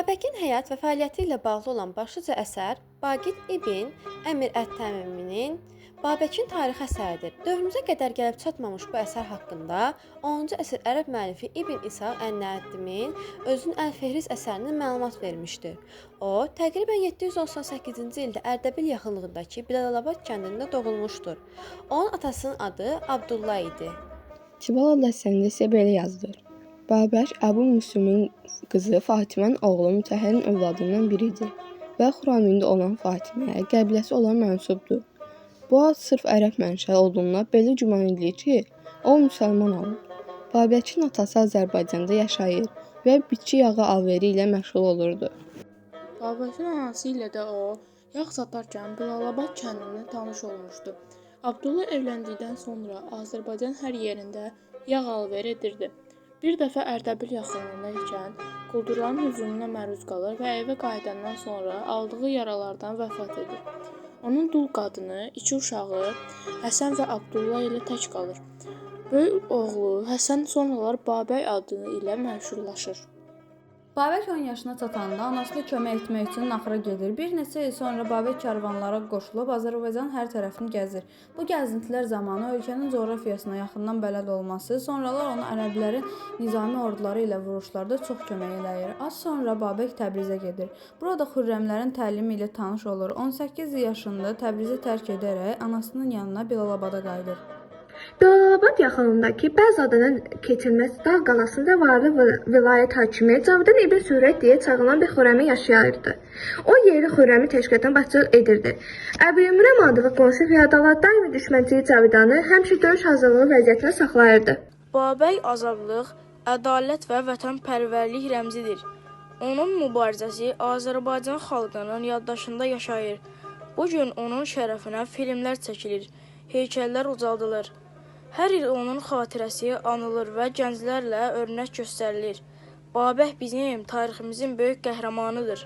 Babəkin həyat və fəaliyyəti ilə bağlı olan başlıca əsər Baqid ibn Əmir ət-Təmiminin Babəkin tarixi əsəridir. Dövrümüzə qədər gəlib çatmamış bu əsər haqqında 10-cu əsr ərəb müəllifi İbn İshaq Ən-Nədimin özünün Əl-Fehris əsərində məlumat vermişdir. O, təqribən 798-ci ildə Ərdəbil yaxınlığındakı Bilalabad kəndində doğulmuşdur. Onun atasının adı Abdullah idi. Tibal adlı əsərində isə belə yazılır. Babək Əbu Müslümün qızı Fatimənin oğlu Mütəhərin övladından biri idi və Xuramində olan Fatimə qəbiləsi olan mənsubdur. Bu ad sırf ərəb mənşəli olduğuna belə güman edilir ki, o müsəlman olub. Babəkin atası Azərbaycanda yaşayır və bitki yağı alveri ilə məşğul olurdu. Babəkin anası ilə də o, yağ satarkən Bilalabad kəndində tanış olmuşdu. Abdullah evləndikdən sonra Azərbaycan hər yerində yağ alveri edirdi. Bir dəfə Ərdəbil yaxınlığında ikən quldurların hücumuna məruz qalır və evə qayıdandan sonra aldığı yaralardan vəfat edir. Onun dul qadını, iki uşağı Həsən və Abdullah ilə tək qalır. Böyük oğlu Həsən sonralar Babək adı ilə məşhurlaşır. Babək 10 yaşına çatanda anasına kömək etmək üçün naxıra gedir. Bir neçə il sonra Babək karvanlara qoşulub Azərbaycanın hər tərəfini gəzir. Bu gəzintilər zamanı ölkənin coğrafiyasına yaxından bələd olması sonralar ona ərəblərin nizami orduları ilə vuruşlarda çox kömək eləyir. Az sonra Babək Təbrizə gedir. Burada Xürrəmlərin təlimi ilə tanış olur. 18 yaşında Təbrizi tərk edərək anasının yanına Bilalabada qayıdır. Bilalabad yaxınlığındakı bəzi adına keçilməz dağ qalasında varlı vilayət hakimi Cavidan İbn Sürət deyə çağırılan bir Xürrəmi yaşayırdı. O yerli Xürrəmi təşkilatına başçılıq edirdi. Əbu Ümrəm adlı qonşu feodallar daimi düşmənçiyi Cavidanı həmişə döyüş hazırlığı vəziyyətində saxlayırdı. Babək azadlıq, ədalət və vətənpərvərlik rəmzidir. Onun mübarizəsi Azərbaycan xalqının yaddaşında yaşayır. Bu gün onun şərəfinə filmlər çəkilir, heykəllər ucaldılır. Hər il onun xatirəsi anılır və gənclərlə örnək göstərilir. Babək bizim tariximizin böyük qəhrəmanıdır.